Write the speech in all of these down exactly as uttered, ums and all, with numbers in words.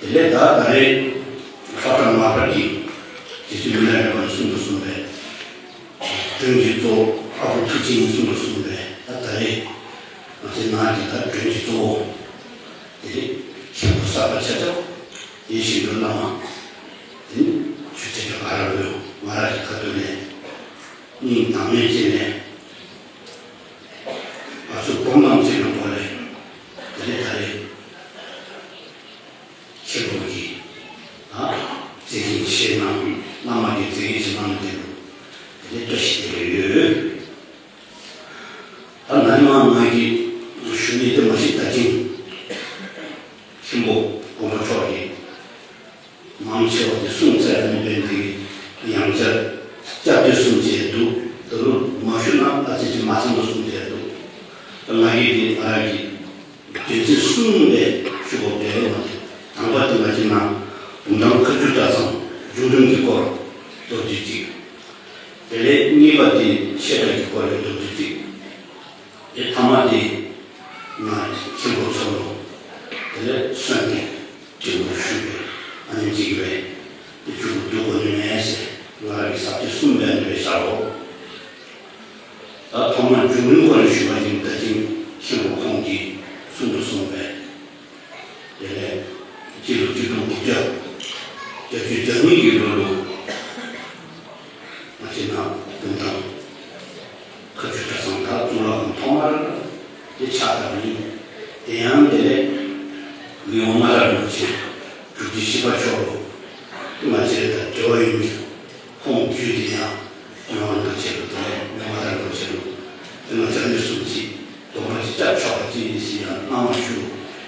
དེ་ལས་ད་ད་རེས་ལྷག་དྲ་ལྔ་པ་གི་རྗེ་བཙུན་མི་ལ་རས་པ་གསུང་དུ་གསུངས་པའི་སྒྲོན་གྱི་གཙོ་བོ་ཨ་ཁུ་ཐུགས་རྗེ་ཉིད་གསུང་དུ་གསུངས་པའི་ད་ད་རེས་ང་ཚོའི་ནང་གི་ད་སྒྲོན་གྱི་གཙོ་བོ་དེ་རེད། མཁན་པོ་གསར་པ་ཆ་ཆ་ཡིད་བཞིན་དུ་བླ་མ་དེ་ནི་ཆོས་ཁྲི་ཀ་ར་ལོས་ང་ར་གི་ཁ་ཐུག་ནས་སྙིང་དང་མེད་བྱས་ནས་ང་ཚོ་སྒོམ་དང་བྱེད་པའི་སྒོ་ནས་དེ་རེད་ད་རེས། མཁན་པོ་གིས་ཨ་མཛད་འཕྲིན་ཆེ་གནང་། བླ་མ་གིས་མཛད་འཕྲིན་ཆེ་གནང་ནས་དེ་རུ་དེ་བཀྲ་ཤིས་བདེ་ལེགས་ཡོད། ད་ན་ནིང་ང་གིས་ཞུ་ནི་དེ་མ་གཞི་ད་ཐེངས་མཁན་པོ་མགོན་པོ་མཆོག་གིས་མང་ཆེ་བ་དེ་གསུངས་ཚར་ནས་བན་དེ་ཡང་བསྐྱར་བསྐྱར་ཟློས་གསུངས་བྱས་འདུག་ད་རུང་མ་ཞུ་ན་ཨ་ཙི་ཙི་མ་ཚང་བ་གསུངས་བྱས་འདུག་ད་ང་གིས་དེ་ང་རང་གིས། དོན་ཚན་གསུམ་ལས་ཞུ་དགོས་པའི་ལས་མ་དེ། དང་པོ་དེ་ལ་བྱས་ན་བུམ་ཐང་མཁའ་སྤྱོད་གྲྭ་ཚང་འབྱུང་ལྡན་གྱི་སྐོར་མདོར་བསྡུས་གཅིག་དེ་ལས་གཉིས་པ་དེ་བཤད་གྲྭ་གི་སྐོར་ལས་མདོར་བསྡུས་གཅིག་དེ་ཐ་མ་དེ་ང་མཁན་པོ་ཚོ་ལོ་དེ་ལས་གསོན་ཏེ་དྲན་པོར་ཞུས་པའི་ཨ་ནེ་གཅིག་རེད། དེ་མཇུག་ཏུ་འདུག་དགོས་ནི་མེད་ཟེར་ང་རང་གི་ཟབ་ཆོས་གསུམ་ལས་ནི་བའི་ཞར་རོ། ད་ཐོག་མར་འབྱུང་རིམ་སྐོར་ལ་ཞུས་པ་ཡིན། ད་ཐེངས་མཁན་པོ་ཁོང་གིས་གསུང་དུ་གསུངས་པས། དེ་ནས་སྤྱི་ལོ་ཆིག་སྟོང་དགུ་བརྒྱ་བརྒྱད་ཅུ་གྱ་གཉིས་ཀྱི་ལོ་ལོ་ང་ཚོའི་ནང་བུམ་ཐང་མཁའ་སྤྱོད་གྲྭ་ཚང་དང་གཙུག་ལག་ཁང་ཐོག་མར་དེ་ཕྱག་བཏབ་པ་ཡིན། དེ་ཡང་དེ་ནས་མི་དབང་མངའ་བདག་རིན་པོ་ཆེ་དྲུག་ཅུ་བཞི་པ་མཆོག་ལོ་ང་བཅས་དང་འབྲེལ་བ་ཡོད་མི། ཁོང་བརྒྱུད་དེ་ཡང་མི་དབང་རིན་པོ་ཆེ་ལོ་དང་མི་དབང་རིན་པོ་ཆེ་ལོ་དེ་ང་ཅག་མི་གསུམ་གྱིས་དོགས་པ་ཅིག་བཅག་ཆོག་པ་ཅིག་ཡིན་ཞེས་ཡང་གནང་བ་ཞུ།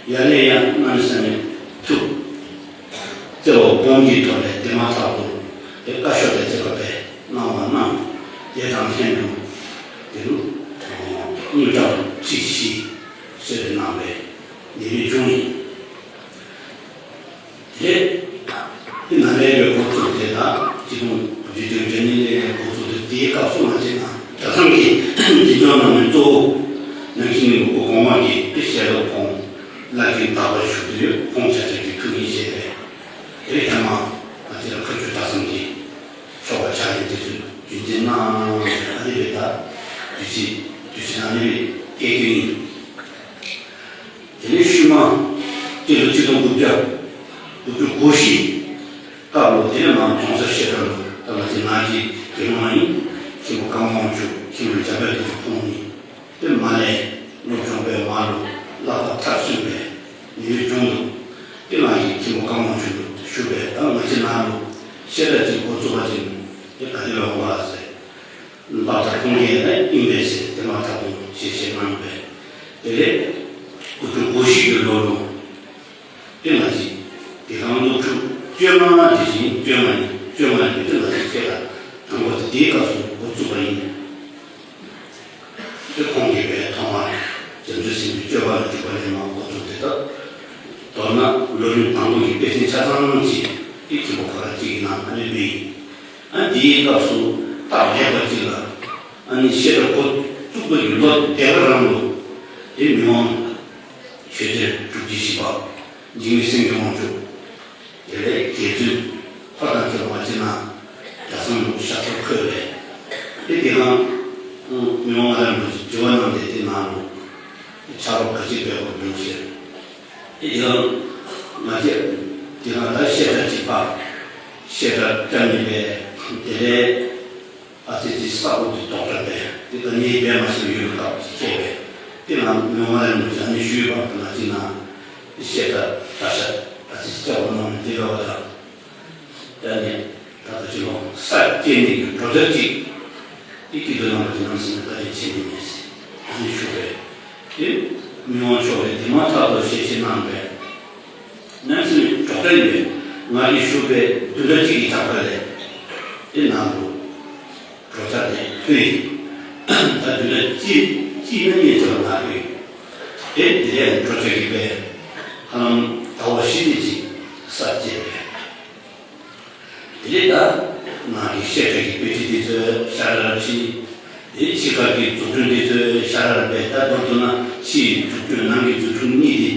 ཡ་ལས་ཡང་གནམ་མེད་ས་མེད་ཐུགས་བརྩེ་བ་སྒོམ་གྱི་ཐོག་ནས་དེ་མ་ཐག་ཏུ་དེ་བཀའ་ཤོག་དང་བཅས་པ་སྦས་གནང་བ་གནང་། དེ་དང་ལྷན་དུ་དེ་རུ་དངུལ་ཀྲམ་ཁྲི་བཞི་གསོལ་རས་གནང་བའི་ཉེ་རིང་བྱུང་ཡིན། དེ་དེ་ནང་ལས་ཡོད་འགོ་ཚུགས་དེ་དང་སྤྱི་སྟོང་དགུ་བརྒྱ་བརྒྱད་ཅུ་གྱ་གཉིས་ལས་ཡོད་འགོ་ཚུགས་དེ་དེའི་སྐབས་སུ་ང་ཚོའི་ནང་གྲྭ་ཚང་གི་འཛིན་སྐྱོང་གནང་མི་གཙོ་བོ་ནང་བཞིན་གྱི་ནུ་བོ་གོང་མ་གིས་དེ་ཞལ་སློབ་ཁོང་བླ་རྒན་དག་པ་བཞུགས་དུས་ཡོད། ཁོང་ཆ་ཆ་གི་ཐུགས་ཉིད་བཞེས་པས། དེ་ཧེ་མ་ང་ཚོའི་མཁའ་སྤྱོད་གྲྭ་ཚང་གི་ཆོ་ག་ཕྱག་ལེན་དེ་ཚོ་རྒྱུན་འཛིན་གནང་ཡོད། ཨ་ནི་རེད། ད་དུས་ཚིགས་དུས་ཚིགས་ཨ་ནི་རེད་སྐད་སྐྱོན་ཡིན། དེ་ནས་ཤུལ་མ་སྤྱི་ལོ་ཆིག་སྟོང་དགུ་བརྒྱ་དགུ་བཅུ་གོ་བཞི་སྐབས་ལོ་དེ་ནས་མར་གྲོང་གསར་བཤད་གྲྭ་ལོ་ད་ང་ཚོའི་ནང་གི་དགེ་སློང་ཡིན། མཁན་པོ་ཀརྨ་དབང་ཕྱུག་མཁན་པོ་འཇམ་དཔལ་དེ་ཚོ་ཕུང་ནི་དེ་མ་ལས་སློབ་སྦྱོང་པའི་མ་ལོ་བསླབ་པ་མཐར་སོན་པའི་ཉེ་བའི་གཞུང་དུ་དེ་ང་གིས་མཁན་པོ་ཀརྨ་དབང་ཕྱུག་ཏུ་ཞུ་བས། ད་ང་ཚོའི་ནང་ལོ་བཤད་གྲྭ་གཅིག་འགོ་བཙུགས་པ་ཅིན་དེ་ག་དེ་ལ་འོང་བ་ཟེར། ལག་བརྡ་ཁོང་གིས་ནི་ཨིན་པས་ཟེར་དེ་མ་ཐག་ཏུ་ཞལ་བཞེས་གནང་བས། དེ་ལས་དགུ་བཅུ་གོ་བཞི་གི་ལོ་ལོ་དེ་ང་ཚོའི་དེ་སྒང་སློབ་ཕྲུག་བཅོ་ལྔ་དེ་བཞིན་བཅོ་ལྔ་ཡིན། བཅོ་ལྔ་ཡིན་པས་དེ་ང་ཚོའི་ཆེད་ལ་དང་པོ་དེ་དེའི་སྐབས་སུ་འགོ་བཙུགས་པ་ཡིན། དེ་ཁོང་གིས་བས་ཐོག་མར་བྱང་ཆུབ་སེམས་དཔའི་སྤྱོད་པ་ལ་འཇུག་པ་ནས་མར་འགོ་བཙུགས་ཏེ་ད་མདོར་ན་ལོ་རིམ་དང་པོ་ཡི་དཔེ་ཆ་ཆ་ཚང་ཅིག་དེ་མཁན་པོ་ཁོ་རང་གཅིག་གི་ནང་ཨ་ནི་སྤེལ་ཡིན། ཨ་འདིའི་སྐབས་སུ་སྟབས་ལེགས་པ་ཅིག་ལ་ཨ་ནི་བཤད་གྲྭ་འགོ་བཙུགས་པ་ཡི་ལོ་འདས་པ་རང་ལོ་དེ་མི་དབང་ཆོས་རྒྱལ་དྲུག་ཅུ་བཞི་པ་འཇིགས་མེད་སེང་གེ་དབང་ཕྱུག་དེ་ལས་དགེ་ཚུལ་ཁོ་དང་ཁྱོད་མ་ཕྱིན་ན་རྒྱ་སྲང་ལུགས་ཤ་ཚ་འཁོད་པས། དེ་དེ་སྒང་མི་དབང་མངའ་བདག་རིན་པོ་ཆེ་དྲི་བ་གནང་སྟེ་དེ་ནང་ལོ་ཕྱག་རོགས་ག་ཅི་འབད་དགོས་འདུག་ཟེར། དེ་དེ་སྒང་ང་བཅས་དེ་སྒང་ད་བཤད་གྲྭ་གཅིག་པ་བཤད་གྲྭ་བཅར་ནས་པས། དེ་ལས་ཨ་ཙི་ཙི་ས་ཁུག་དེ་རྡོག་གྲ་པས་དེ་ད་ངས་འབད་མ་ཤེས་ཡོད་པའི་སྐབས་ཀྱི་སྐྱེས་པས། དེ་ང་མི་དབང་མངའ་བདག་རིན་པོ་ཆེ་ཨ་ནི་ཞུས་པ་དང་ང་ཅི་ན་བཤད་གྲྭ་ད་ཤ་ཨ་ཙི་ཙི་བཅར་བ་གནང་ནས་དེ་འདྲ་བ་དང་། ད་ནི་ད་ལྟ་ཕྱི་ལོ་ས་སྐྱེས་ནས་ཀྱི་གྲོགས་ཆ་གཅིག་དེ་སྐྱིད་སྡུག་ལ་མ་ཅི་ནམ་སེམས་ལ་ད་རེ་བྱེད་ནི་མེད་ཟེར་ཨ་ནི་ཞུ་བས། དེ་མི་དབང་མཆོག་ལས་དེ་མ་ཐག་ཏུ་ཞལ་བཞེས་གནང་བས། གནམ་མེད་ས་མེད་གྲོགས་འདྲ་ཡིན་པས། ང་གིས་ཞུ་བའི་བདུན་ཕྲག་གཅིག་གི་རྒྱབ་ཁ་ལས་དེ་ནང་དུ་གྲོགས་ཆ་དེ་ཕུལ་ཡིན། ད་བདུན་ཕྲག་གཅིག་གཅིག་ན་གཉིས་ཙམ་ལ་ང་ཕུལ་ཡིན། དེ་དེ་ལས་གྲོགས་ཆ་གི་པས་ཧ་ལམ་ཟླ་བ་བཞི་དེ་ཅིག་ས་བཅད་པས། དེ་ལས་ད་ང་གི་བཤད་གྲྭ་གི་དཔེ་ཁྲིད་དེ་ཚོའི་ཤ་ར་ར་ཕྱི། དེ་ཕྱི་ཁ་གི་འཛུགས་སྐྲུན་དེ་ཚོའི་ཤ་ར་ར་པས། ད་མདོར་བསྡུ་ན་ཕྱིའི་འཛུགས་སྐྲུན་ནང་གི་འཛུགས་སྐྲུན་གཉིས་དེ་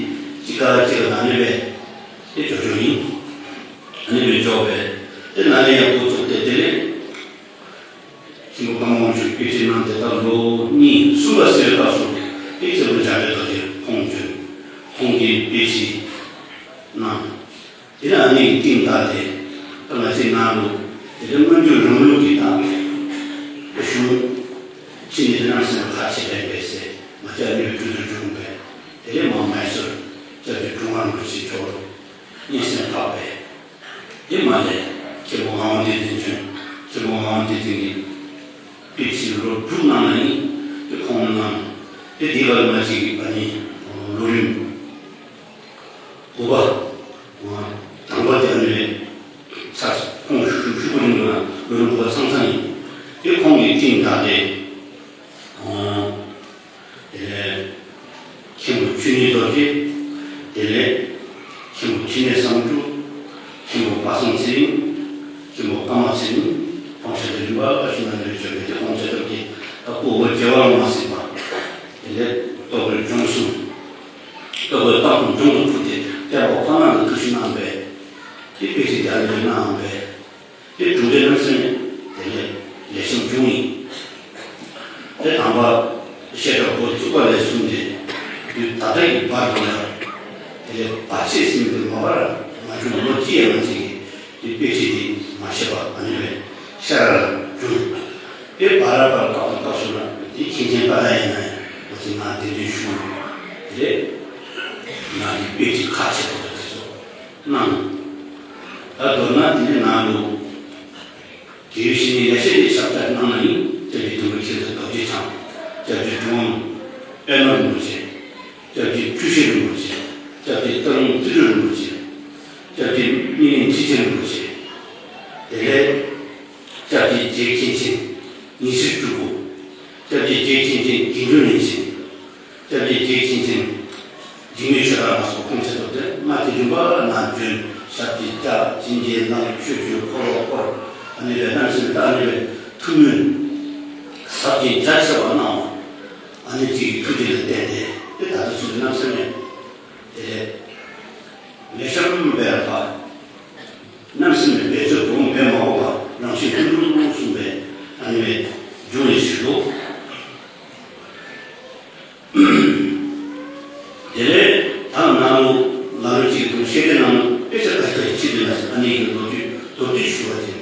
གཅིག་ཁ་གཅིག་ལ་ནང་ནས་པས། དེ་ཆོག་ཆོག་ཡིན། ཨ་ནི་མི་འཇོག་པས། དེ་ན་ནས་ཡང་འགོ་བཙུགས་ཏེ་དེ་ནས་མཆིམས་ཕུ་ཀརྨ་དབང་ཕྱུག་དཔེ་ཁྲིད་གནང་དེ་ལྟར་ལོ་གཉིས་གསུམ་པ་ཟེར་སྐབས་སུ་དེ་མཆིམས་ཕུ་འཇམ་དཔལ་རྡོ་རྗེ་ཁོང་བྱོན། ཁོང་གིས་དཔེ་ཁྲིད་གནང་། དེ་ནས་ཨ་ནི་གི་རྟིང་བདའ་སྟེ་ད་ང་ཚོའི་ནང་ལོ་དེ་ནས་སྔོན་འགྲོའི་རང་ལུགས་ཀྱི་དང་གཞུང་ཕྱི་ནས་དེ་ནང་སེམས་ཁ་ཆེ་ལྡན་པས་ཟེར་ང་ཚོས་ཨ་ནི་གྲོས་བསྡུར་བྱུང་བས། དེ་ནས་མ་མེ་སོར་སྐྱབས་རྗེ་དྲུང་པ་རིན་པོ་ཆེ་མཆོག་ལ་སྙན་སེང་ཕབ་པས། དེ་མ་ལས་མཁན་པོ་ངག་དབང་བསྟན་འཛིན་བྱོན། མཁན་པོ་ངག་དབང་བསྟན་འཛིན་གྱིས་དཔེ་ཁྲིད་ལོ་དྲུག་གནང་ནས་དེ་ཁོང་གནང་། དེ་དེ་བར་མ་ཅིག་ཨ་ནི་ལོ་རིམ་དགུ་པ། དང་པ་དེ་ཨ་ནི་ཚར་ཁོང་ཞུ་ཞུ་གོ་རིང་ལ་ལོ་རིམ་དགུ་པ་ཚང་ཚང་ཡིན། དེ་ཁོང་གིས་ཁྲིད་བདའ་སྟེ། དེ་ནས་མཁན་པོ་ཆོས་ཉིད་རྡོ་རྗེ། དེ་ནས་མཁན་པོ་འཕྲིན་ལས་བཟང་དྲུག། མཁན་པོ་པ་སངས་ཚེ་རིང་། མཁན་པོ་ཀརྨ་ཚེ་རིང་། ཁོང་ཆ་དེ་རིམ་པ་ཁ་ཤས་ནང་ནས་བྱོན་པས། དེ་ཁོང་ཆ་ཐོབ་ཀྱི་ད་སྐུ་འོ་བརྒྱལ་བ་མ་སྲིད་པ། དེ་ནས་ལྟོ་གོས་ལྗོངས་སུ། ལྟོ་གོས་ཏམ་ཀུ་ལྗོངས་སུ་ཕུལ་ཏེ་དཔལ་པོ་ཕ་ནང་དུ་ཐུགས་ཞིབ་གནང་བས། དེ་དཔེ་ཆ་རྒྱ་ལས་གནང་བས། དེ་གྲུབ་འབྲས་རྣམ་གསུམ་དེ་ལས་ལེགས་ཤོམ་བྱུང་ཡིན། དེ་དང་པ་བཤད་གྲྭ་འགོ་བཙུགས་པ་ལས་བཟུང་སྟེ་དུས་ད་ལྟ་གི་བར་དུ་ལ་དེ་ལས་བར་ཆད་ཟིན་པའི་མ་བར་མ་བྱུང་། ལོ་གཅིག་ཡང་མ་ཕྱིན་གྱི་དེ་དཔེ་ཁྲིད་དེ་མ་བཤད་པ་ཨ་ནི་བས་ཤ་ར་ལ་བྱུང་། དེ་བར་བར་བཀག་དང་བཀག་སོང་ན་དེ་མཁན་ཆེན་པ་ལ་ཡིན་ན་ང་ཚོས་ང་དེ་འདྲའི་ཞུ་དེ་རེད། ང་དེ་དཔེ་ཁྲིད་ཁག་ཆེ་པོ་དེ་ཚོ། གནང་། ད་མདོར་ན་དེ་ནས་ནང་ལོ། དགེ་བའི་བཤེས་གཉེན་ལེ་ཤ་ཅིག་ཕྱག་བྲིས་གནང་ནས་སྐྱབས་རྗེ་དུང་དཀར་མཁྱེན་བརྩེ་རྡོ་རྗེ་འཆང་། སྐྱབས་རྗེ་གྲུབ་དབང་པདྨ་རིན་པོ་ཆེ། སྐྱབས་རྗེ་བཅུ་ཤེས་རིན་པོ་ཆེ། སྐྱབས་རྗེ་སྟག་ལུང་རྩེ་སྤྲུལ་རིན་པོ་ཆེ། སྐྱབས་རྗེ་སྨིན་གླིང་ཁྲི་ཆེན་རིན་པོ་ཆེ། དེ་ལས་སྐྱབས་རྗེ་རྗེ་མཁན་ཆེན་ཉི་ཤུ་སྤྲུལ་སྐུ། སྐྱབས་རྗེ་རྗེ་མཁན་ཆེན་དགེ་འདུན་རིན་ཆེན། སྐྱབས་རྗེ་རྗེ་མཁན་ཆེན་འཇིགས་མེད་ཆོས་གྲགས་ལ་སོགས་ཁོང་ཆེད་དུ་དེ་སྔ་དེ་རིམ་པ་ནང་བྱོན། ཞབས་ཀྱིས་བཅགས། བྱིན་གྱིས་བརླབས། ཆོས་ཀྱི་འཁོར་ལོ་བསྐོར། ཨ་ནི་བས་རྣམ་གསུམ་ད་ཨ་ནི་བས་ཐུགས་སྨོན་ཟབ་ཅིང་རྒྱ་ཆེ་བ་གནང་བ། ཨ་ནི་གཅིག་གི་ཐུགས་རྗེ་ལ་བརྟེན་ཏེ་དེ་ད་ལྟ་ཚུལ་རྣམ་གསུམ་ནས་དེ་ལས་ལེགས་ཤོམ་སྦས་པ། རྣམ་གསུམ་ནས་འབད་རྩོལ་གོང་འབད་མ་འོངས་པ་རང་བཞིན་ཀུན་ཏུ་གསུངས་པས་ཨ་ནི་བས་འབྱུང་བའི་ཕྱིར་དུ། དེ་ལས་ད་ནང་ལོ་ལ་ལོ་གཅིག་དང་ཤེས་ལྡན་ནང་ལོ་དཔེ་ཆ་ཁ་ཤས་ཅིག་ལ་ཨ་ནི་ཡི་དོ་དུས་དོ་དུས་ཞུ་བ་དེ།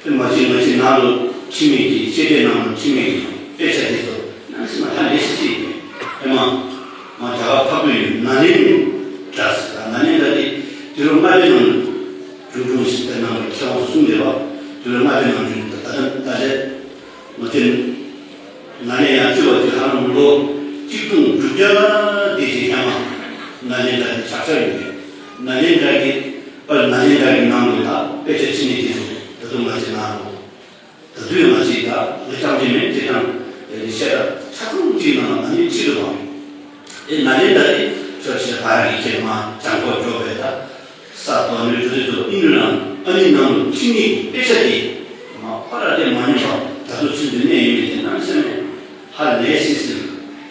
དེ་མ་གཞི་ང་ཚོའི་ནང་ལོ་ཁྲིམས་ཡིག་གི་ཤེས་ལྡན་ནང་ལོ་ཁྲིམས་ཡིག་གི་དཔེ་ཆ་དེ་ཚོ་ནང་སེམས་ལ་ཧ་ལས་སྲིད་ཡིན་པས། ཨེ་མ་མ་རྒྱ་གར་འཕགས་པའི་ཡུལ་ནཱ་ལེནྡྲ་ཟེར། ད་ནཱ་ལེནྡྲ་དེ་དུས་ལོ་ལྔ་པའི་ནང་བྱུང་བྱུང་ཟེར་ཏེ་ནང་ལོ་མཁས་དབང་གསུངས་བསྡད་པ། དུས་ལོ་ལྔ་པའི་ནང་བྱུང་ད་ད་ད་ལས། ང་ཚོས་ནཱ་ལེནྡྲ་ཡང་བཙུགས་པ་དེ་ཧ་ལམ་ལོ་གཅིག་སྟོང་དྲུག་བརྒྱ་དེ་ཞིག་སྔ་མ་ནཱ་ལེནྡྲ་དེ་ཆགས་ཆགས་ཡོད་རེད། ནཱ་ལེནྡྲ་གི་པར་ནཱ་ལེནྡྲ་གི་ནང་ལ་ད་དཔེ་ཆ་ཕྱི་ནས་དེ་ཚོ་ད་དུང་ང་ཚོའི་ནང་ལོ་ད་དུང་ང་ཚོས་ད་ལས་ཀྱང་དེ་མེད་དེ་དང་དེ་ནི་བཤད་གྲྭ་ཆ་ཚང་གཅིག་ནང་ལ་ནཱ་ལེནྡྲ་ཁྲིད་དུ་བ། དེ་ནཱ་ལེནྡྲ་དེ་ཆོས་ཆེ་བར་གྱི་ཁྱེད་མ་བྱང་ཁོག་འཇོག་པའི་ད། ས་དོ་ནུས་དུ་དུ་ཨིན་རུ་ནང་ཨ་ནི་ནང་དུ་ཕྱི་ནི་དཔེ་ཆ་དེ་མ་ཕ་ར་དེ་མ་ཉམས་པ་ད་དུ་ཚུན་དུ་གནས་ཡོད་མི་དེ་རྣམ་སེམས་ནས་ཧ་ལས་སི་སི་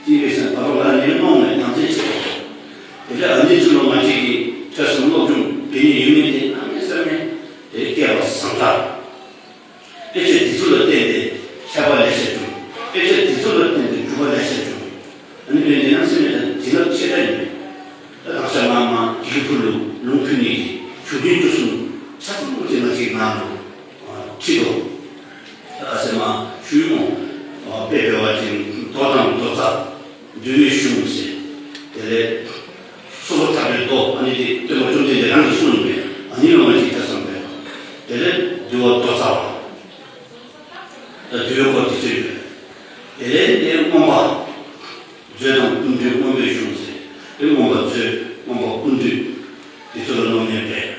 ཅི་བས་སེམས་ད་རུང་ང་ནས་མ་འོང་ནས་དམ་བཅའ་བྱེད་དགོས། དེ་ལས་ཨ་ནི་ཚུ་ལོ་མ་ཅིག་གིས་ཐོས་བསམ་སློབ་སྦྱོང་བེད་ནས་ཡོད་མི་དེ་རྣམ་སེམས་ནས་དེ་སྐལ་བ་བཟང་དྲགས། དཔེ་ཆ་འདི་ཚོ་ལ་བརྟེན་ཏེ་མཁས་པ་ལེགས་ཤོས་བྱུང་། དཔེ་ཆ་འདི་ཚོ་ལ་བརྟེན་ཏེ་གྲུབ་པ་ལེགས་ཤོས་བྱུང་། ཨ་ནི་དཔེ་འདི་རྣམ་སེམས་ནས་བྱིན་རླབས་ཆེ་དྲགས་ཡིན། ད་དག་ཆ་ང་མ་དགེ་ཕུ་ལུ་ལུང་ཕུ་ནི་གི་ཆུ་རྒྱུན་དུ་སོང་ཆ་ཚང་ཅིག་ང་ཅིག་ནང་དུ་ཁྲིད་དོ། ད་ཨ་སེ་མ་ཆུ་མོ་དཔེ་འབད་བ་ཅིན་རྡོ་དང་རྡོ་རྩ། འདུལ་བའི་གཞུང་ཟེར། དེ་ལས་སོ་སོ་ཐར་པའི་མདོ་ཨ་ནི་དེ་སྟོན་པ་བཅོམ་ལྡན་འདས་རང་གིས་གསུངས་ཡོད་པས་ཨ་ནི་ལ་མ་ཅིག་ཐོས་བསམ་འབད། དེ་ལས་འདུལ་བ་མདོ་རྩ་བ། ད་འདུལ་བའི་སྐོར་དེ་ཚོ་ཡོད། དེ་ལས་དེ་མངོན་པ། མཛོད་དང་ཀུན་བཏུས་མངོན་པའི་གཞུང་ཟེར། དེ་མངོན་པ་མཛོད་མངོན་པ་ཀུན་བཏུས། དེ་ཚོ་ལ་སློབ་གཉེར་འབད།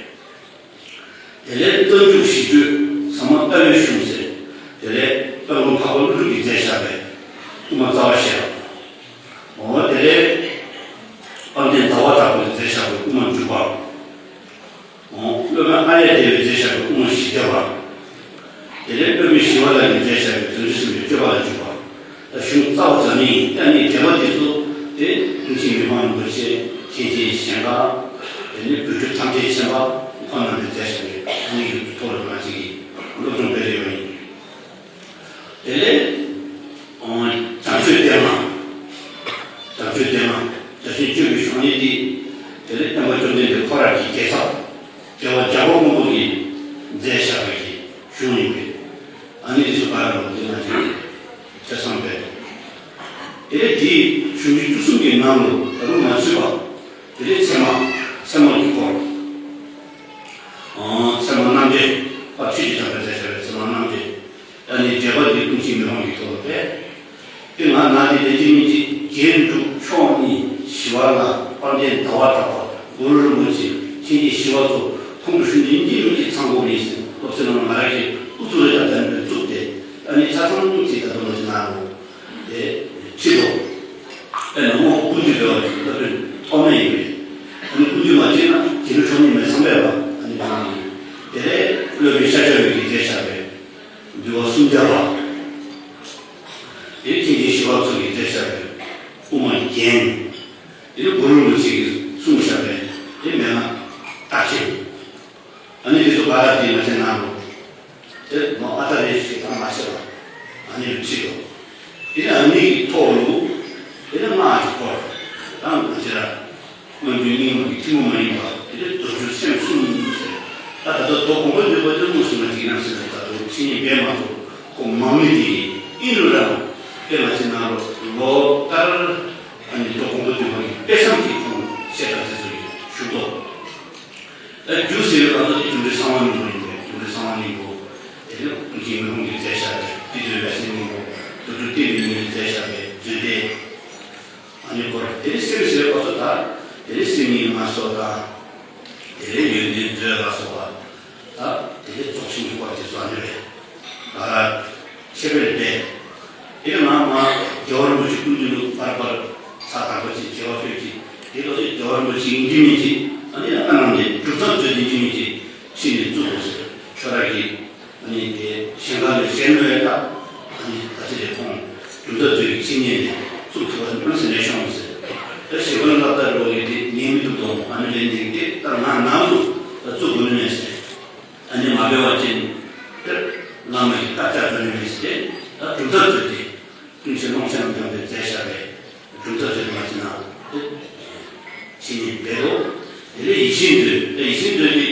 དེ་ལས་རྩ་འཇུག་ཞི་ཁྲོའི་ཟབ་མོ་ལྟ་བའི་གཞུང་ཟེར། དེ་ལས་དཔལ་མགོན་འཕགས་པ་ཀླུ་སྒྲུབ་ཀྱིས་མཛད་བཞག་པའི་དབུ་མ་རྩ་བ་བཤད་པ། འོ་དེ་ལས་དཔལ་ལྡན་ཟླ་བ་གྲགས་པས་མཛད་བཞག་པའི་དབུ་མ་འཇུག་པ། འོ་སློབ་དཔོན་ཨཱརྱ་དེ་བས་མཛད་བཞག་པའི་དབུ་མ་ཞི་བདེ་བ། དེ་ལས་སློབ་དཔོན་ཞི་བ་ལྷ་གིས་མཛད་བཞག་པའི་དོན་བདུན་གསུམ་པའི་སྤྱོད་པ་ལ་འཇུག་པ། ད་གཞུང་རྩ་བ་ཙམ་ནི་ཡིན། ད་ནི་འགྲེལ་པ་དེ་ཚོ་དེ་ཀུན་མཁྱེན་མི་ཕམ་རིན་པོ་ཆེ་མཁན་ཆེན་གཞན་དགའ། དེ་ནས་བོད་ཕྲུག་ཐམས་ཅད་ ཁོང་རྣམ་པས་མཛད་བཞག་པའི་ཨ་ནི་གི་ཐོག་ལ་ང་ཅིག་གིས་སློབ་སྦྱོང་སྤེལ་ཡོད་པ་ཡིན། དེ་ལས་བྱང་ཆུབ་བརྟན་མ། བྱང་ཆུབ་བརྟན་མ། བརྒྱ་བྱིན་བཅུ་པའི་གཞུང་ཉིད་དེ། དེ་ལས་སྟོན་པ་བཅོམ་ལྡན་འདས་ཁོ་རང་གི་དགེ་རྩ། རྒྱལ་བ་བྱམས་པ་མགོན་པོ་གིས་མཛད་བཞག་པའི་གི་གཞུང་ཡིན་པས། ཨ་ནི་དེ་ཚོ་ག་རེ་ལབ་དུས་ང་ཅིག་ཐེ་ཚོམ་སྤེལ། དེ་ལས་དེའི་གཞུང་ཆེན་བཅུ་གསུམ་གྱི་ནང་དུ་ད་རུང་མ་ཚུད་པ། དེ་ལས་ཚད་མ། ཚད་མ་གི་སྐོར། ཨང་། ཚད་མ་རྣམ་འགྲེལ། དཔལ་ཆོས་ཀྱི་བྱ་བར་མཛད་བྱ་བའི་ཚད་མ་རྣམ་འགྲེལ། ཨ་ནི་འགྲེལ་པ་འདི་ཀུན་མཁྱེན་མི་ཕམ་གྱི་ཐོག་ལ་སྤེལ། དེ་ང་ང་དེ་ལས་ཅི་མིན་ཅི་རྒྱན་དྲུག་མཆོག་གཉིས་ཞི་བ་ལྷ། དཔལ་ལྡན་ཟླ་བ་གྲགས་པ། གུ་རུ་རིན་པོ་ཆེ། མཁྱེན་བརྩེ་ཞི་བ་འཚོ། ཁོང་གི་གཞུང་འདི་ཅི་མིན་ཅི་ཚང་དགོས་པ་ཡིན་ཟེར་སློབ་ཚན་ནང་ང་རང་གིས་ཨུ་ཚུགས་རེ་ད་དམ་པོས་བཙུགས་ཏེ། ཨ་ནི་ཆ་ཚང་ཅིག་ད་དུང་ལོ་ཅིག་ནང་ལོ། དེ་ཁྲིད་དོ། དཔེར་ན་དབང་པོ་ཀུན་འདུས་སྦྱོར་བ་ཡི་སློབ་དཔོན་ཐོགས་མེད་ཡིན་པས། ཨ་ནི་ཀུན་འདུས་མ་བྱས་ན་རྗེ་རིན་པོ་ཆེ་མེད་ཚང་པས་པ། ཨ་ནི་གང་ཡིན། དེ་ལས་སློབ་དཔོན་ཤཱཀྱ་པ་གིས་མཛད་བཞག་པའི་འདུལ་བ་སུམ་བརྒྱ་པ། དེ་མཁྱེན་བརྩེ་ཞི་བ་འཚོ་གིས་མཛད་བཞག་པའི་དབུ་མ་རྒྱན། དེ་ནི་གུ་རུ་རིན་པོ་ཆེ་གིས་གསུངས་བཞག་པའི་དེ་མན་ངག་རྟགས་མཚན། ཨ་ནི་དེ་ཚོ་ག་རེ་དེ་ང་ཚོའི་ནང་དུ། དེ་མོ་ཨ་ཏ་རེ་ཞིག་ད་མ་བྱེད་པ། ཨ་ནི་ལ་ཁྲིད་དོ། དེ་ནི་ཨ་ནི་གི་ཐོག་ལུ། དེ་ནི་སྔགས་ཀྱི་སྐོར། ད་ང་ཅི་ར། སྔོན་འགྲོའི་སྙིགས་མ་གི་ཐུན་མོང་མ་ཡིན་པ། དེ་ནི་མདོ་རྒྱུད་ཚན་གསུམ་ཟེར། ད་ད་ལྟ་མདོ་སྡོང་པོ་བརྒྱུད་པ་དེ་དངོས་སུ་ང་ཅིག་ཡིན་ན་ཟེར་ད་དུང་ཕྱི་ཉིན་སྦས་མ་ཐུབ་ཁོ་མང་མི་དེ་ཡིན་ཨིན་རུ་ར། དཔེ་ང་ཅིག་ནང་ལོ་ལོ་ལྟར། ཨ་ནི་མདོ་སྡོང་པོ་བརྒྱུད་པ་གི་དཔེ་བཟང་གི་ཁོང་བཤད་གྲྭ་དེ་ཚོ་ཡིན་ཞུ་དོ། ད་རྒྱུ་ཟེར་བའི་སྐབས་སུ་དེ་རྒྱུ་འབྲས་གསང་བ་སྙིང་པོ་ཡིན་པས། རྒྱུ་འབྲས་གསང་བ་སྙིང་པོ། དེ་ནི་ཀུན་མཁྱེན་མི་ཕམ་གྱིས་མཛད་བཞག་པའི་ཏི་སྒྲོན་པའི་སེམས་སྙིང་པོ། རྡོ་གྲུབ་བསྟན་པའི་སྙིང་པོས་མཛད་བཞག་པའི་མཛོད་བདེ། ཨ་ནི་སྐོར་དེ་ནི་སེམས་ཟེར་བའི་སྐབས་སུ་ད། དེ་ནི་སེམས་ཉིད་ལ་སོགས་དང་། དེ་ནི་ཡོན་ཏན་མཛོད་ལ་སོགས་པ། ད་དེ་ནི་རྫོགས་ཆེན་གྱི་སྐོར་དེ་ཚོ་ཨ་ནི་རེད། ད་ཁྱད་པར་ཏེ། དེ་ང་མ་རྒྱལ་བ་རིན་པོ་ཆེ་ཀུན་འདུས་ལུགས་པར་པར་ས་དང་པོ་ཆེ་རྒྱལ་བ་ཆོས་ཀྱི་དེ་ལོ་ཆེ་རྒྱལ་བ་རིན་པོ་ཆེ་ཡིན་གྱི་མིན་གྱི་ཨ་ནི་ཨ་ནང་དེ་གྲུབ་མཐའ་མཛོད་དེ་ཡིན་གྱི་མིན་གྱི་ཕྱི་ནས་བཙུགས་དགོས་ཟེར་ཁྱོད་ར་གི་ཨ་ནི་དེ་གཞན་གང་ལས་གཞན་ལོས་ད་ཨ་ནི་ད་ཆེ་རེ་ཁོང་གྲུབ་མཐའ་མཛོད་ཀྱི་ཕྱི་ཉིན་ནས་བཙུགས་ཐུབ་པ་ནི་ཕུན་སུམ་ཚོགས་ཤོང་ཟེར། ད་ཞེ་བོན་ལག་བསྟར་རོགས་ཡོད་དེ་ཉན་མི་ཐུབ་དོ་ཨ་ནི་ལས་འདི་དེ་ད་ང་ནང་དུ་ད་བཙུགས་དགོས་ནི་མེད་ཟེར། ཨ་ནི་མ་འབད་བ་ཅིན། དེར་བླ་མ་ཡི་བཀའ་རྒྱ་དོན་མེད་ཟེར་ཏེ། ད་གྲུབ་མཐའ་མཛོད་དེ། ཀུན་མཁྱེན་ཀློང་ཆེན་རྣམ་རྒྱལ་གྱིས་མཛད་བཞག་པའི་གྲུབ་མཐའ་མཛོད་དེ་མ་ཕྱིན་ན། དེ་ཕྱི་ཉིན་འབད་དོ། དེ་ལས་ཡིད་བཞིན་མཛོད། དེ་ཡིད་བཞིན་མཛོད་དེ་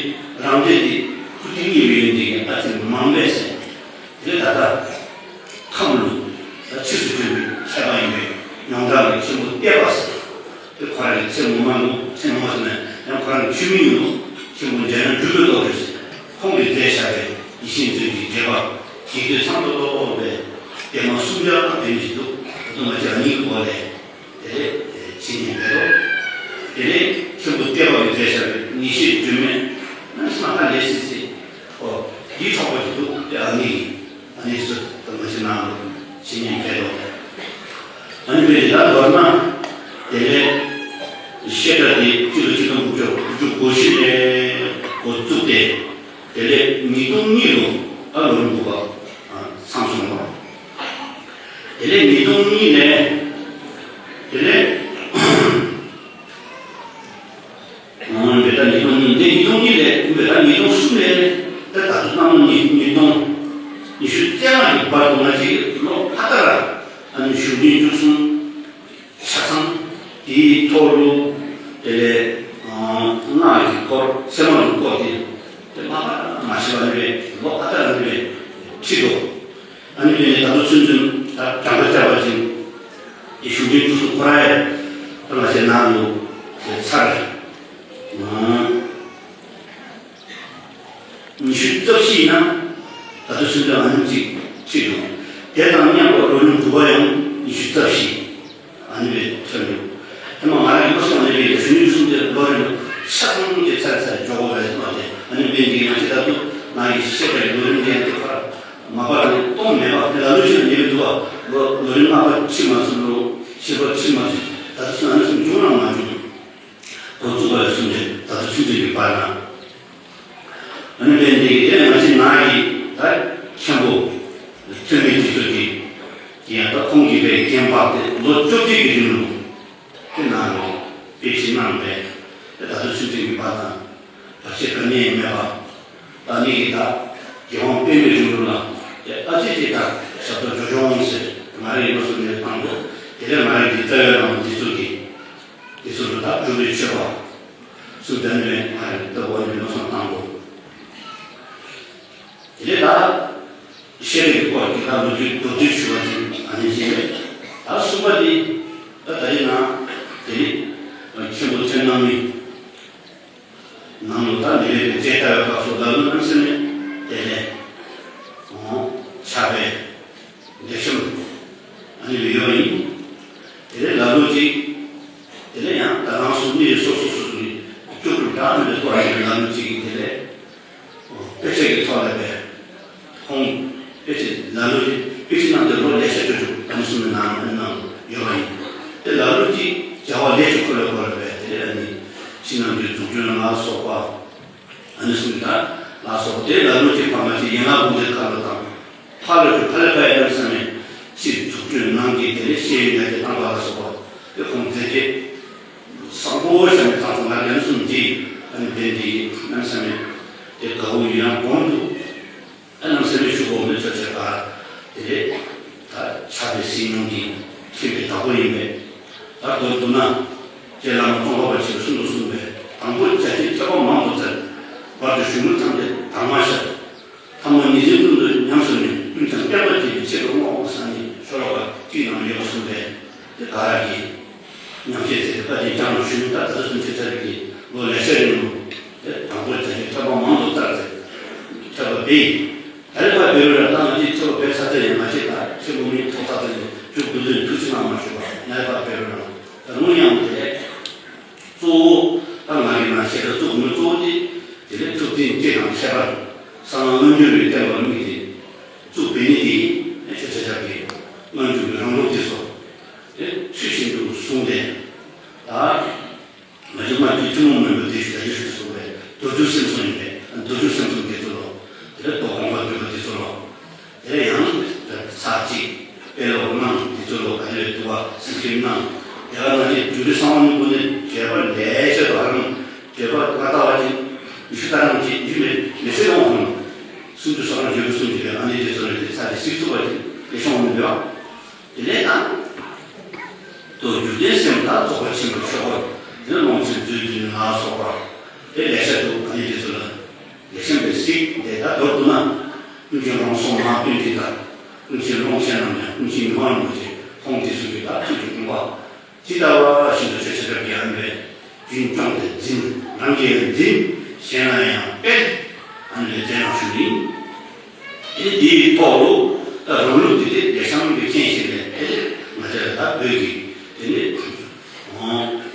རང་འདོད་དེ་ཁུ་ཏི་གཉིས་པའི་ཡོན་ཏན་གྱི་ཨ་ཙི་མང་པས་ཟེར། དེ་ལས་ད་ལྟ། ཁམས་ལུགས། ད་ཕྱིས་སུ་བྱོན་པའི་མཁས་པ་ཡིན་པས་མྱོང་གྲགས་ཀྱི་ཆེན་པོ་བསྟན་པ་ཟེར། དེ་ཁོ་རང་གི་ཚེ་ངོ་མ་འདུག་ཚེ་ངོ་མ་ཟེར་ན་ཡང་ཁོ་རང་གི་ཆོས་མིང་ཡིན་ནོ། ཆེན་པོ་འཇལ་ན་འགྲུབ་པའི་བློ་གྲོས་ཟེར། ཁོང་གིས་མཛད་བཞག་པའི་ཡིད་བཞིན་མཛོད་ཀྱི་འགྲེལ་པ་ཡིག་ཐོག་ཚང་ཏོག་ཏོག་པའི་ལྟད་མོ་སུམ་བརྒྱ་ལྷག་ལྡན་ཞིག་འདུག་ད་དུང་ང་ཅག་གཉིས་ཀྱི་འོག་ལས་དེ་ལས་ཕྱི་ཉིན་འབད་དོ། དེ་ལས་མཁན་པོ་བསྟན་པ་གིས་མཛད་བཞག་པའི་ངེས་ཤེས་སྒྲོན་མེ་ན་སྣང་ཁ་ལས་སི་སི་ཨོ་འདིའི་ཚོགས་པ་ཞིག་འདུག་དེ་ཨ་ནི་ཡིན། ཨ་ནི་སུ་དང་མ་ཕྱི་ནང་ལོ་ཕྱི་ཉིན་འབད་དོ། ཨ་ནི་འབད་དེ་ད་མདོར་ན་དེ་ལས་བཤད་གྲྭ་དེ་སྤྱི་ལོ་ཆིག་སྟོང་དགུ་བརྒྱ་དགུ་བཅུ་གོ་བཞི་ནས་འགོ་བཙུགས་ཏེ། དེ་ལས་ཉིས་སྟོང་གཉིས་ལོ་ཨ་ལོ་རིམ་དགུ་པ་ཨ་ཚང་སོང་བ། དེ་ལས་ཉིས་སྟོང་གཉིས་ནས་དེ་ལས་འོང་བའི་ད་ཉིས་སྟོང་གཉིས་འདི་ཉིས་སྟོང་གཉིས་ལས་འོང་བའི་ད་ཉིས་སྟོང་གསུམ་ནས་ད་ད་ལྟ་གནམ་ལོ་ཉིས་ཉིས་སྟོང་ཉི་ཤུ་རྩ་ལྔ་གི་བར་དུ་ང་ཅིག་ལོ་ཕ་ད་ར་ཨ་ནི་གཞུང་ཆེན་བཅུ་གསུམ། ཆ་ཚང་དེའི་ཐོག་ལུ་དེ་ལས་སྔགས་ཀྱི་སྐོར་ཚད་མ་ལུ་སྐོར་དེ་དེ་མ་པ་མ་ཤེས་པ་ནི་བས་ལོ་ཨ་ཏ་ར་ནི་བས་ཁྲིད་དོ། ཨ་ནི་དེ་ནས་ད་དུང་ཚུན་ཚུན་ད་གྲངས་ཀ་བཅའ་བ་ཅིག་དེ་གཞུང་ཆེན་ཁྲུ་གསུམ་ཁོ་ར་ཡ་ད་ང་ཅག་ནང་ལུ་དེ་ཚར། ཉི་ཤུ་རྩ་བཞི་ཡིན་ན་ད་དུང་ཚུན་ཚོད་ཨ་ནེམ་གཅིག་ཁྲིད་འདུག་དེ་དང་མཉམ་པར་ལོ་རིམ་དྲུག་པ་ཡང་ཉི་ཤུ་རྩ་བཞི་ཨ་ནེ་བས་ཐོན་འདུག་དེ་མ་ང་རང་གི་བློ་སེམས་ཨ་ནེ་བས་གཞོན་ནུ་གསུམ་དེ་ལོ་རིམ་ཆ་ཚང་གི་ཚར་ཚར་འཇོག་དགོས་པས་མ་དེ་ཨ་ནེ་བས་འདི་ང་ཅི་ད་དུང་ང་གི་ཤེས་པའི་ལོ་རིམ་དེ་ཡང་དེ་ཕར་མ་པ་ནི་གཏོང་མེད་པ་དེ་ལ་ལོ་ཆེན་ཉེ་བའི་འདུག་བ་ལོ་ལོ་རིམ་ལྔ་པ་ཁྲིད་མ་ཚུགས་ལོ་བཞི་པ་ཁྲིད་མ་ཚུགས་ད་དུང་ཨ་ནེ་གསུམ་འབྱུང་རང་མ་འབྱུང་། འགོ་བཙུགས་པ་ལས་བཟུང་སྟེ་ད་ལྟ་ཚུན་ཚོད་ཀྱི་བར་ན། ཨ་ནི་དཔེ་འདི་གི་དེ་ང་ཅི་ནང་གི་ད་མཁན་པོ་ཐོན་མི་དེ་ཚོ་གི་ཡང་ད་ཁོང་གི་དཔེ་རྒན་པ་དེ་ལོ་བཅོ་བརྒྱད་ཀྱི་རིང་ལུགས་དེ་ནང་ལོ་དཔེ་ཆ་གནང་བས་ད་ལྟ་ཚུན་ཚོད་ཀྱི་བར་ན། བར་ཆད་ག་ནས་མེད་པ། ད་ནི་གི་ད་རྒྱལ་དབང་པདྨའི་རིང་ལུགས་ལ་དེ་ཨ་ཙི་ཅིག་ད་ཞབས་ཏོག་འཇོག་ཆོག་འོང་ཟེར་ང་རའི་བློ་སུ་ནས་བཏང་འདུག་དེ་ལས་ང་རའི་གི་རྩ་བའི་བླ་མ་འདི་ཚོ་གི་འདི་ཚོ་ལ་ད་གྲུབ་པའི་མཆོད་པ་སུ་འདྲ་ནས་ང་རའི་ལྟ་བ་ནས་བློ་སོང་བཏང་འདུག་དེ་ལས་ད། ཤེས་རིག་གི་སྐོར་གྱི་ད་ལོ་རྒྱུས་མདོར་བསྡུས་ཞུ་བ་ཅིག་ཨ་ནི་ཅིག་རེད། ད་གསུམ་པ་འདི་ད་ད་རེས་ནང་དེ་ནི་མཁན་པོ་ཐེམ་ནང་མི་ནང་ལོ་ད་མི་རེ་རེ་རྩེ་ལྟ་བའི་སྐབས་སུ་ལ་ལོ་རྣམ་སེམས་ནས་དེ་ནས་ཕྱག་དཔེ་ལེགས་ཤོམ་ཨ་ནི་ཡོད་ཡིན། དེ་ནས་ལ་ལོ་ཅིག་དེ་ནས་ཡང་ད་རང་སོ་མི་རེ་སོ་སོ་སོ་སོ་ནས་སྐྱོ་པོ་འདྲ་མི་འདྲ་ཐོག་ནས་ལ་ལོ་ཅིག་གིས་དེ་ནས། དཔེ་ཆ་གི་ཐོག་ལ་བས། ཁོང་དཔེ་ཆ་ལ་ལུ་ཅིག་དཔེ་ཆ་ནང་དུ་ལོ་ལེ་ཤ་ཅོ་ཅོ་ཨ་ནི་གསུང་གི་ནང་ནང་ཡོད་པ་ཡིན། དེ་ལ་ལུ་ཅིག་བྱ་བ་ལས་ཅིག་ཁོ་ལ་ཁོ་ལ་བས་དེ་ཨ་ནི་ཕྱི་ནང་གི་འཛུགས་སྐྲུན་ལ་སོགས་པ་ཨ་ནི་གསུང་གི་ད་ལ་སོགས་དེ་ལ་ལུ་ཅིག་ཕ་མ་ཅིག་ཡན་ལག་དགོན་སྡེ་ཁག་ལ་དང་ཕ་ལ་ཅིག་ཕ་ལ་ཕ་ཡ་ནམ་ས་ནས་ཅིག་འཛུགས་སྐྲུན་ནང་གི་དེ་ལས་ཤེས་ཡོན་ཡར་རྒྱས་བཏང་པ་ལ་སོགས་པ་དེ་ཁོང་མཛད་རྗེས། བཟང་པོ་བྱས་ནས་ཚང་ཚང་ང་རྒན་གསུམ་འདི་ཨ་ནི་བདེན་འདི་གནམ་ས་མེད་དེ་དགའ་བོ་ཡིན་ཡང་གོང་དུ་ཨ་གནམ་ས་མེད་ཞུ་གོ་མི་ཚོ་བྱས་པ་དེ་རེད། ད་ཆ་དེ་སྲིད་ཉུང་གི་ཁྱིམ་པའི་བདག་པོ་ཡིན་པས་ད་མདོར་བསྡུ་ན་རྗེ་བླ་མ་ཙོང་ཁ་པ་ཆེན་པོས་གསུང་དུ་གསུངས་པས་དང་པོ་བྱ་བྱེད་ཐེག་པ་མང་དུ་བཙལ། བར་དུ་གཞུང་ལུགས་ཐམས་ཅད་དྭངས་མ་ཤར། ཐ་མ་ཉིན་མཚན་ཀུན་ཏུ་ཉམས་སུ་ལེན། ཀུན་ཀྱང་བསྟན་པ་རྒྱས་པའི་ཆེད་དུ་བསྔོ་བསམ་ནས་ཤོ་ལོ་ཀ་གཅིག་ནང་ཡོད་པ་གསུངས་པས་དེ་ག་ར་གིས་ཉམས་བཞེས་མཛད་དེ་བཀའ་དྲིན་བསྐྱངས་ལ་ཞུ་ད་ད་ལྟ་ཚུན་ཆད་ཚར་གྱི་ལོ་ལེ་ཤ་རིང་ལུགས་དེ་དང་པོ་བྱ་བྱེད་ཐེག་པ་མང་དུ་བཙལ་ཚེ་ཐེག་པ་འབད་ཡིན། ད་རེས་ཕར་འབད་རུང་ར་ད་ང་ཚོས་ཐེག་པ་འབད་ཚར་ཚར་ཡང་ང་ཚོས་ད་ཆེན་པོ་མིན་ཐོག་ཚར་ཚར་ཡང་མཇུག་བསྡུ་དོན་ཐུགས་རྗེ་གནང་མ་ཞུ་བ་ང་ཡི་ཕར་འབད་རུང་ར་ད་རུང་ཡང་དེ་ལས། གཙོ་བོ་ད་ང་གི་ནང་བཤད་གྲྭ་བཙུགས་མི་གཙོ་བོ་དེ་དེ་ལས་ཐུབ་བསྟན་སྤྱི་དང་ཁྱད་པར་གསང་སྔགས་སྔོན་འགྱུར་བའི་བསྟན་པ་དམིགས་ཏེ་བཙུགས་པའི་ནི་དེ་ཆོས་ཆ་ཆ་གི་སྔོན་འགྱུར་གྱི་རང་ལུགས་དེ་ཚོ་དེ་ཚུལ་བཞིན་དུ་བཟུང་སྟེ་ད་ང་ཚོ་སྔར་གྱི་ཐུན་མོང་མུན་པ་དེ་ཞུ་ད་ཞུ་ཞུ་གསུངས་པའི་མདོ་རྒྱུད་སེམས་གསུམ་ཡིན་པས་མདོ་རྒྱུད་སེམས་གསུམ་དེ་ཚོ་ལོ་དེ་ལས་རྟོགས་གོང་འཕེལ་འདུས་པ་དེ་ཚོ་ལོ། དེ་ཡང་ཚར་གཅིག་དཔེ་ཀློག་གནང་དེ་ཚོ་ལོ་ག་དེ་ལས་འདུག་པ་སེམས་ཁྲིད་གནང་། དེ་ག་ནང་བཞིན་རྒྱུ་འབྲས་གསང་བ་སྙིང་པོ་ནི་བརྗོད་པ་ལས་བཤད་པ་རང་བརྗོད་པ་ང་ལྟ་བ་ཅིག་ཉི་ཤུ་རྩ་གྲངས་ཅིག་ཡིན་པས་མི་ཚེ་ཡོང་ཁུངས་སུམ་ཅུ་སོ་གྲངས་བརྗོད་པ་གསུམ་གྱི་ལས་ཨ་ནི་དེ་ཚོ་ལས་དེ་ཚར་དེ་སྲིད་ཚུགས་པ་ཅིག་དེ་ཤོང་མི་འདུག་དེ་ལས་དང་། དུ་རྒྱུ་ལྡན་སེམས་དང་རྫོགས་པ་ཆེན་པོའི་ཆོས་སྐོར་དེ་ནི་ཀློང་ཆེན་མཛོད་བདུན་ལ་སོགས་པ་དེ་ལེ་ཤ་འདུག་ཨ་ནི་དེ་ཚོ་ལ་ལེགས་ཤོམ་སྦེ་གཟིགས་ཏེ་ད་མདོར་བསྡུ་ན་ཀུན་མཁྱེན་རོང་ཟོམ་ངག་བསྟན་འཛིན་དང་ཀུན་མཁྱེན་ཀློང་ཆེན་རྣམ་རྒྱལ་ཀུན་མཁྱེན་མི་ཕམ་རིན་པོ་ཆེ་ཁོང་དེ་ཚོ་གི་ད་ཐུགས་ཀྱི་དགོངས་པ་ཇི་ལྟ་བ་བཞིན་དུ་ཆོས་ཆ་ཁྱབ་ཀྱི་ཨ་ནི་རེད། རྒྱུན་སྐྱོང་སྟེ་འཛིན། རང་གིས་ཡང་འཛིན། གཞན་ལ་ཡང་སྤེལ། ཨ་ནི་ལས་བྱེད་རང་ཞུ་ཡིན། དེ་ནི་དེའི་ཐོག་ལུ་ད་རང་ལུགས་དེ་དེ་ལེགས་བཤད་ཀྱི་མཁྱེན་ཞིག་ལས་དེ་ལས་ང་བཅས་ལ་ད་བོད་ཀྱི་དེ་ནི་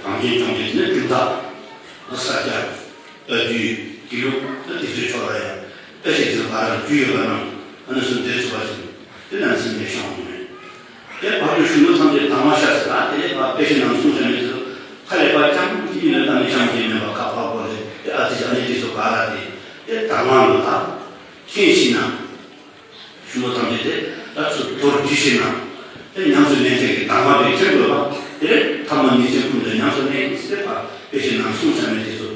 གངས་ཅན་ལྗོངས་ཀྱི་དེ་ནི་གྲུབ་མཐའ་ས་སྐྱ་ལྟ་རྒྱུད་དགེ་ལུགས་ད་དེ་ཚོའི་ཕྱོགས་ལ་ཡང་ལྟ་བཤད་དེ་ཚོ་ག་རང་རྒྱུས་ཡོད་པ་རྣམས་ཨ་ནི་གསུམ་དེ་ཚུགས་པ་ཞིག་དེ་ནང་ཚིག་ལེགས་བཤད་ཡོང་མེད། དེ་བར་དུ་གཞུང་ལུགས་ཐམས་ཅད་དྭངས་མ་ཤར་ཟེར་ལ་དེ་ལས་ཕར་དཔེ་ཆ་ནང་གསུངས་བཞག་མེད་ཚུལ་ཁ་ལས་ཕར་ཅང་གཅིག་མིན་ལ་གཏམ་མི་ཅང་གཅིག་མེད་པ་ཁ་ཕར་བོར་ཏེ་དེ་ཨ་ཙི་ཅང་ནི་དེ་ཚོ་ག་ར་དེ་དེ་དྭངས་མ་ལུ་ད་མཁྱེན་ཤེས་ན་གཞུང་ལུགས་ཐམས་ཅད་དེ་ད་ཚུར་མདོར་བསྡུས་ཤེས་ན་དེ་ཉམས་སུ་ལེན་བྱེད་ཀྱི་དྭངས་མ་དེ་མཁྱེན་དགོས་པ་དེ་ལས་ཐ་མ་ཉིན་མཚན་ཀུན་ཏུ་ཉམས་སུ་ལེན་ཟེར་ཕར་དཔེ་ཆ་ནང་གསུངས་བཞག་མེད་དེ་ཚོ།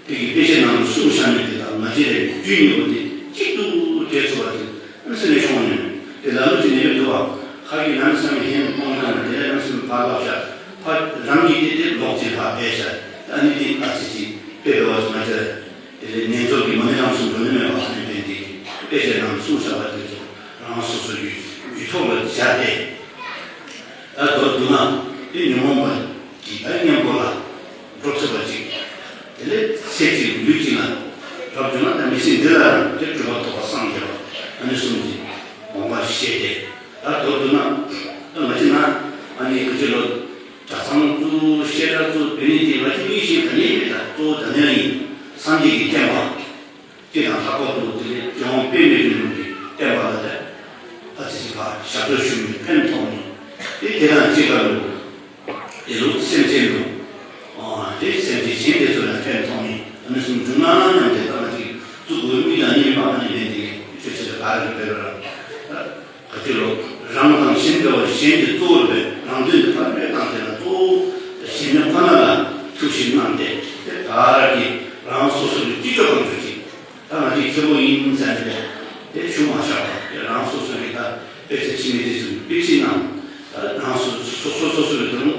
དེ་གི་དཔེ་ཆའི་ནང་དུ་གསུངས་བཞག་མི་དེ་དང་ང་བཅས་རའི་རྒྱུད་གཉིས་པོ་དེ་གཅིག་ཏུ་འདྲེས་ཚུགས་པ་དེ་ཨ་སེམས་ནས་ཤོང་ནས་དེ་ལ་ལུ་ཅིག་ནས་ཡོད་འདུག་བ། ཁ་གི་ནང་སེམས་ཧན་གཏོང་ཐང་ནས་དེ་ལས་ནང་སེམས་ཕར་ལོག་བཞག་ཕར་རང་གི་དེ་དེ་ལོག་ཅིག་ཕར་སྦས་བཞག་ཨ་ནི་དེ་ཨ་ཙི་ཅིག་དཔེ་འབད་བ་ཅིག་ང་བཅས་དེ་ལས་ཉན་ཚོགས་ཀྱི་མ་ཎི་རང་གསུང་འགྲོ་ནི་མེད་པ་ཨ་ནི་དེ་འདི་དཔེ་ཆའི་ནང་གསུངས་བཞག་པ་དེ་ཚོ་རང་སོ་སོ་ཡུལ་ཡུལ་ཐོག་ལ་སྦྱར་ཏེ། ད་མདོར་བསྡུ་ན་དེ་ཉོན་མོངས་པ་གི་ད་གཉེན་པོ་ལ་འགྲོ་ཐུབ་པ་ཅིག་དེ་ལས་ཚེ་གཅིག་ལུས་གཅིག་ལ་རབ་བྱུང་ན་ད་མི་ཚེ་འདི་ལ་རང་དེ་གྲུབ་པ་ཐོབ་པ་སངས་རྒྱས་པ་ཨ་ནི་གསུམ་གྱི་དགོངས་པ་བཞེས་ཏེ། ད་མདོར་བསྡུ་ན་ད་ང་ཅི་ན་ཨ་ནི་ང་ཅི་ལོ་གྲྭ་ཚང་བཙུགས་བཤད་གྲྭ་བཙུགས་བོད་ནི་དེ་ང་ཅི་མིག་ཤེས་ག་ནས་མེད། ད་གཙོ་བོ་ད་ནས་ཡིན། སངས་རྒྱས་ཀྱི་བསྟན་པ། དེ་དང་ལྷག་པར་དུ་དེ་ནས་རྒྱལ་དབང་པདྨའི་རིང་ལུགས་ཀྱི་བསྟན་པ་ལ་དེ་ཨ་ཙི་ཅིག་ཕར་ཞབས་ཏོག་ཞུ་མི་ཕན་ཐོགས་མི་དེ་དེ་དང་གཅིག་ཁར་ལུ་དེ་ལུ་སེམས་ཅན་ལུ་དེ་སེམས་ཅན་གཞན་དེ་ཚོ་ལ་ཕན་ཐོགས་མི་ཨ་ནི་གསུམ་འབྱུང་ན་སྙམ་སྟེ་ད་ང་ཅིག་བཙུགས་དགོས་མི་དང་གཉིས་པ་ཨ་ནི་ལན་དེ་ཆོས་ཆོས་ལ་ག་རེ་འབད་ར། ག་ཅི་ལོ། རང་དང་གཞན་འབྲེལ་བ་གཞན་གྱི་གཙོ་བོར་བས་རང་དོན་དུ་ཕར་སྤེལ་བཏང་ཟེར་ན་གཙོ་བོ་གཞན་མི་ཁོ་ན་ལ་ཐུགས་ཞིབ་གནང་སྟེ་དེ་ག་ར་གི་ རང་སོ་སོ་གི་སྤྱི་ཚོགས་དང་འབྲེལ་ཅིག་ད་ང་ཚོའི་མཁས་པོ་ཡིན་ཟེར་ནས་དེ་ཆུང་མ་བཞག་པ་དེ་རང་སོ་སོ་གི་ད་དཔེ་ཆ་ཕྱི་མི་དེ་ཚོ་དཔེ་ཁྲིད་གནང་། ད་རང་སོ་སོ་སོ་སོ་སོ་གི་དོན་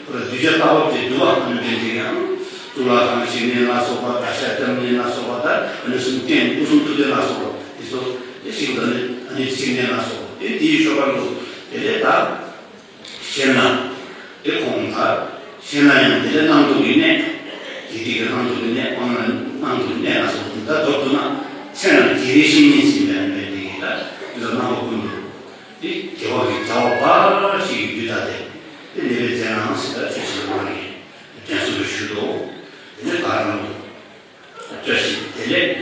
ཁོ་ལ་གདུལ་བྱ་ལྟ་བབ་དེ་འདུལ་བ་ཨ་ནི་འདྲེན་དེ་ཡང་གཙུག་ལག་ཁང་ཞིག་ནས་ལ་སོགས་པ་ད་ཤ་སྐྱམ་ནས་ལ་སོགས་པ་ད་ཨ་ནི་གསུང་རྟེན་སྐུ་གསུང་ཐུགས་རྟེན་ལ་སོགས་པ་དེ་ཚོ་དེ་ཞིག་ད་ནི་ཨ་ནི་ཞིག་ནས་ལ་སོགས་པ་དེ་དེའི་ཤོ་ཀ་ལོ་དེ་ལས་ད། ཤེས་ན། དེ་ཁོང་ལ། ཤེས་ན་ཡང་དེ་ལས་སྣང་སྟོང་གི་གནས། དགེ་སྡིག་གི་སྣང་སྟོང་གི་གནས་དབང་ལ་སྣང་སྟོང་གི་གནས་ལ་སོགས་ད་མདོར་བསྡུ་ན། ཚེ་རང་དགེ་བའི་བཤེས་གཉེན་ཟིན་པའི་མེད་དེ་ཡིན་ལ་དེ་ལ་སྣང་བ་ཀུན་ཏུ། དེ་དགེ་བ་གི་བྱ་བ་འབའ་ཞིག་གི་རྒྱུ་ད་དེ། དེ་ནེ་བའི་མཛད་ནའང་སྲིད་ད་ཆོས་ཕྱིན་མ་རེད། དྲན་གསོ་རུ་ཞུ་དོ། དེ་ནས་ག་རང་དུ། བཀྲ་ཤིས་བདེ་ལེགས་